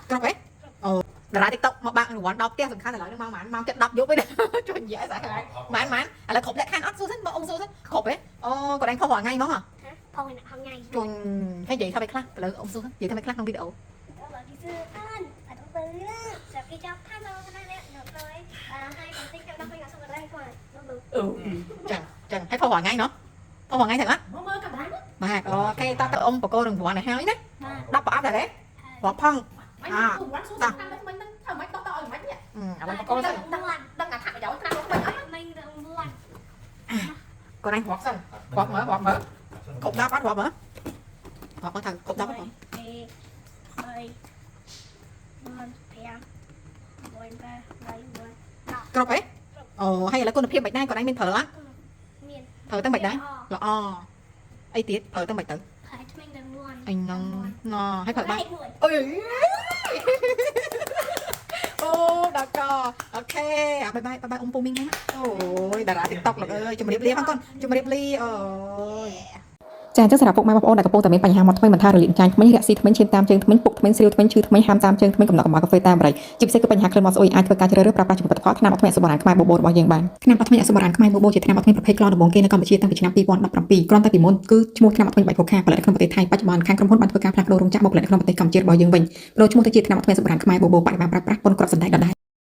គ្រប់ហ៎អូតារា TikTok មកបាក់រង្វាន់ដល់ផ្ទះសំខាន់ឥឡូវនេះម៉ោងប៉ុន្មានម៉ោង7 10យប់ឯងជួយនិយាយស្អែកហើយម៉ានម៉ានឥឡូវគ្រប់លក្ខខណ្ឌអត់សួរសិនបងអ៊ំសួរសិនគ្រប់ហ៎អូគាត់ឯងផុសរាល់ថ្ងៃហ្មងហ៎ ផងថ្ងៃថ្ងៃ ជួយហើយនិយាយថាម៉េចខ្លះឥឡូវអ៊ំសួរសិននិយាយថាម៉េចខ្លះក្នុងវីដេអូ បើគេសួរអនអត់ទៅស្រាប់គេចប់ថាមកខណៈនេះនៅទៅហើយបន្តិចចាំដល់វិញអត់សុខដែរគាត់ អឺចឹងចឹងហើយផុសរាល់ថ្ងៃណោះផុសរាល់ថ្ងៃទៅអត់ មកមើលកាមេរ៉ា បាទ OK តោះទៅអ៊ំបកគោរង្វាន់ឲ្យហើយណា បាទ 10ប្រអប់ដែរទេរាប់ផង មិនសួរវ៉ាន់សួរឆ្នាំមិញហ្នឹងធ្វើមិនតោះតឲ្យមិននេះ ឥឡូវបកគោសិន រង្វាន់ ដឹងអត្ថប្រយោជន៍ឆ្នាំមិញអត់ មិញរង្វាន់ គាត់ឯងរាប់សិនរាប់មើលរាប់មើលគ្រប់10អត់រាប់មើលរាប់មើលថាគ្រប់10អត់ 2 3 4 5 6 7 8 9 គ្រប់ហ៎អូហើយឥឡូវគុណភាពមិនដែរគាត់ឯងមានប្រើអត់ មាន ប្រើទៅមិនដែរល្អអីទៀតប្រើទៅមិនទៅ ហើយថ្មីរង្វាន់ អញណងណហើយប្រើបាន មួយ អុយអូដល់ក OK បាយបាយបាយអ៊ំពូមីងហ្នឹងអូយតារា TikTok លោកអើយជំរាបលាផងកូនជំរាបលាអូយ ចាអញ្ចឹងសម្រាប់ពុកម៉ែបងប្អូនដែលកំពុងតែមានបញ្ហាមាត់ធ្មេញមិនថារលាកចាញ់ធ្មេញរាក់ស៊ីធ្មេញឈាមតាមជើងធ្មេញពុកធ្មេញស្រាវធ្មេញឈឺធ្មេញហាមតាមជើងធ្មេញកំណត់កំបោរកាហ្វេតាមបរិយជាពិសេសគឺបញ្ហាក្លិនមាត់ស្អុយអាចធ្វើការជ្រើសរើសប្រើប្រាស់ជាផលិតផលថ្នាំអត់ធ្មេញអសុបរានខ្មែរបូបូរបស់យើងបានថ្នាំអត់ធ្មេញអសុបរានខ្មែរបូបូជាថ្នាំអត់ធ្មេញប្រភេទក្លដំបូងគេនៅកម្ពុជាតាំងពីឆ្នាំ2017គ្រាន់តែពីមុនគឺឈ្មោះថ្នាំអត់ធ្មេញបាច់ខូខាផលិតនៅក្នុងប្រទេសថៃបច្ចុប្បន្នខាងក្រុមហ៊ុនបានធ្វើការផ្លាស់ប្ដូររោងចក្រមកផលិតនៅក្នុងប្រទេសកម្ពុជារបស់យើងវិញប្ដូរឈ្មោះទៅជាថ្នាំអត់ធ្មេញអសុបរានខ្មែរបូបូបរិមាណប្រើប្រាស់ប៉ុនគ្រាប់សណ្តែកដដែល។